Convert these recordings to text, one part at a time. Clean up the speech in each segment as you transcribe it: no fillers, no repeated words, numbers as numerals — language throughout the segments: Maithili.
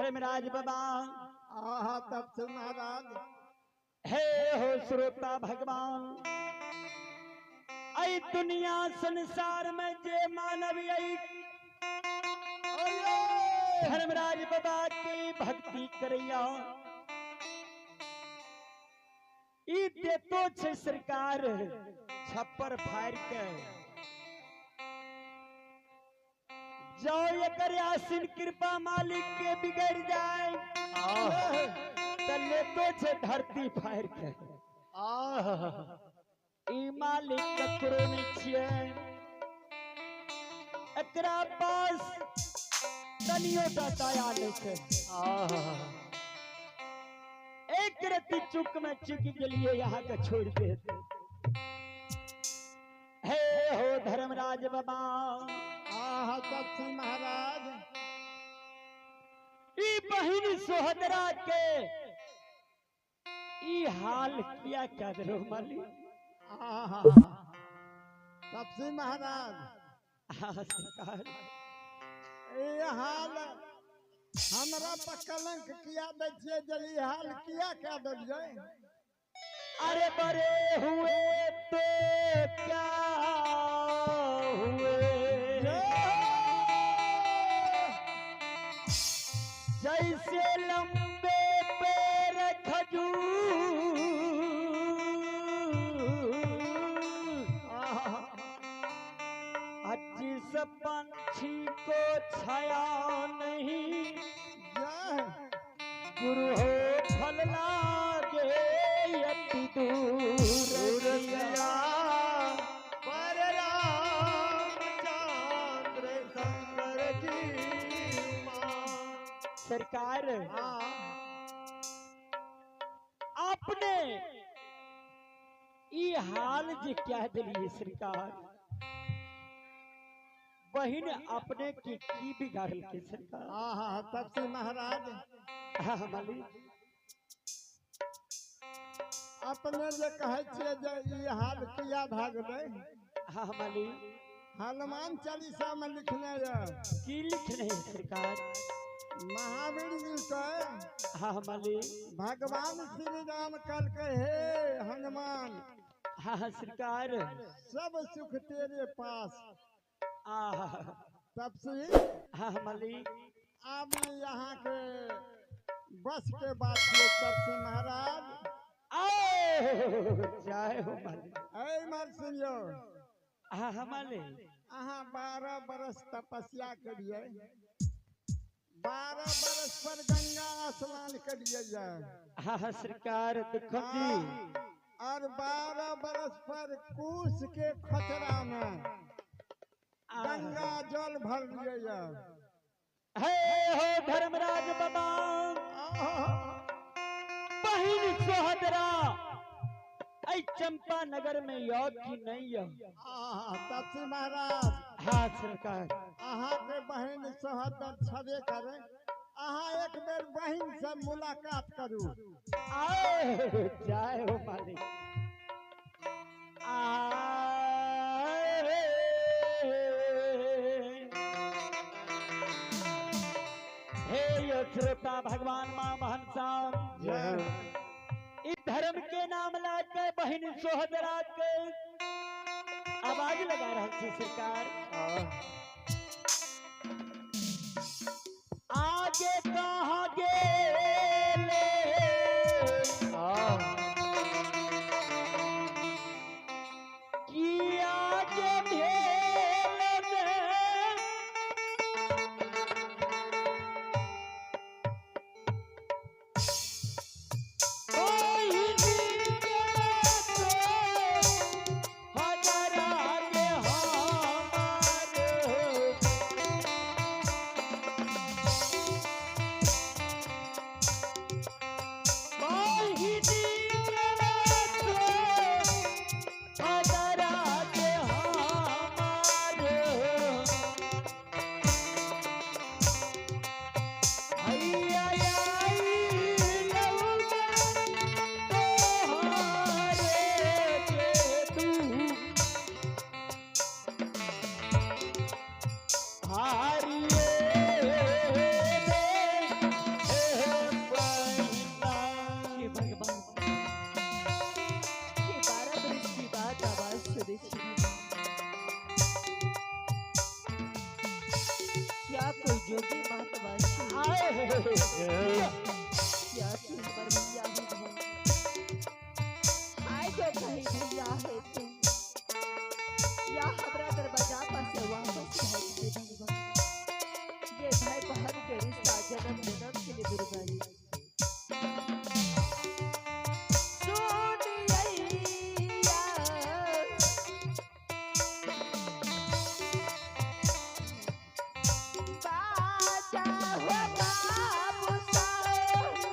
धर्मराज बाबा। आहा तपस्वी महाराज। हे हो श्रोता भगवान, ऐ दुनिया संसार में जे मानव ऐ धर्मराज बाबा के भक्ति करैया, ई देतो छे सरकार छप्पर फाड़ के। जाओ एकर आसीन कृपा मालिक के बिगड़ जाए त लेतो छे धरती फाड़ के। ई मालिक ककरो नहीं छिए, एकरा पास तनियो टा दया नहीं छे। एक रति चुक में चुक गेलिए यहाँ के छोड़ दे। हे हो धर्मराज बाबा। आहा तपस्वी महाराज। ई बहिन सोहदरा के ई हाल किया क्या दरो माली। आहा तपस्वी महाराज। आहा सरकार। ई हाल हमरा पर कलंक किया दै छियै जे ई हाल किया कए देलियै। अरे बड़े हुए तो क्या हुए, जैसे लंबे पैर खजूर, जिस पंछी को छाया नहीं, गुरु हो फल लागे अति दूर। पर रामचंद्र शंकर जी उमा। सरकार आपने ई हाल जे क्या दिलिए सरकार, बहिन अपने की बिगाड़ल के सरकार। आहा तपस्वी महाराज। हाँ मालिक। अपने जे कहै छियै जे ई हाल किया भए गेलै। हाँ मालिक। हनुमान चालीसा में लिखने यऽ। की लिखने है सरकार? महावीर जी के हाँ मालिक। भगवान श्री राम कहलकै हे हनुमान, हाँ सरकार, सब सुख तेरे पास। आहा तपस्वी। हाँ मालिक। आब यहाँ के बस के बात है तपस्वी महाराज। आओ जय हो मालिक। ऐ मर सुनियो। हाँ हाँ मालिक। अहाँ 12 बरस तपस्या करिए, 12 बरस पर गंगा स्नान करिए। हाँ हाँ सरकार दुखम जी। और 12 बरस पर कुश के खचरा में गंगा जल भर लिए। हे हो धर्मराज बाबा, बहिन सोहदरा ऐ चंपा नगर में यो कि नहीं यो? तपस्वी महाराज। हाँ सरकार। अहाँ के बहिन सोहदर छबे करे, अहाँ एक बेर बहिन से मुलाकात करू। आओ जय हो मालिक। हे यो श्रोता भगवान माँ बहन साहब, इस धर्म के नाम ला के बहिन सोहदरा के आवाज लगा रहा थी सरकार। आगे कहाँ गेले कि आगे भेल ने कोई जोगी महात्मा छी। आए या कि हमर भैया भगवान। आइ जो कहीं भैया है तू या हमरा दरवाजा पर से वापस भाग दे भगवान। ये भाई बहन के रिश्ता जन्म जन्म के लिए दुर्गा। सुनिया बाजा हो बाबू साहेब।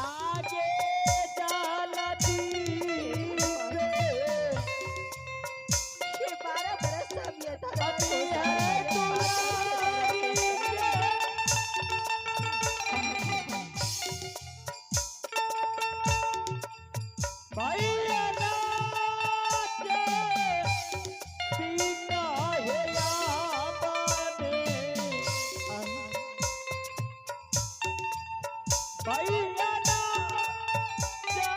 आगे डालती से 12 बरस हम ये अभी है तुम्हारी। भैया नाचे पीना है याबाने। भैया नाचे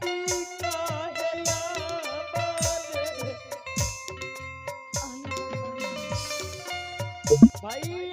पीना है याबाने। भैया।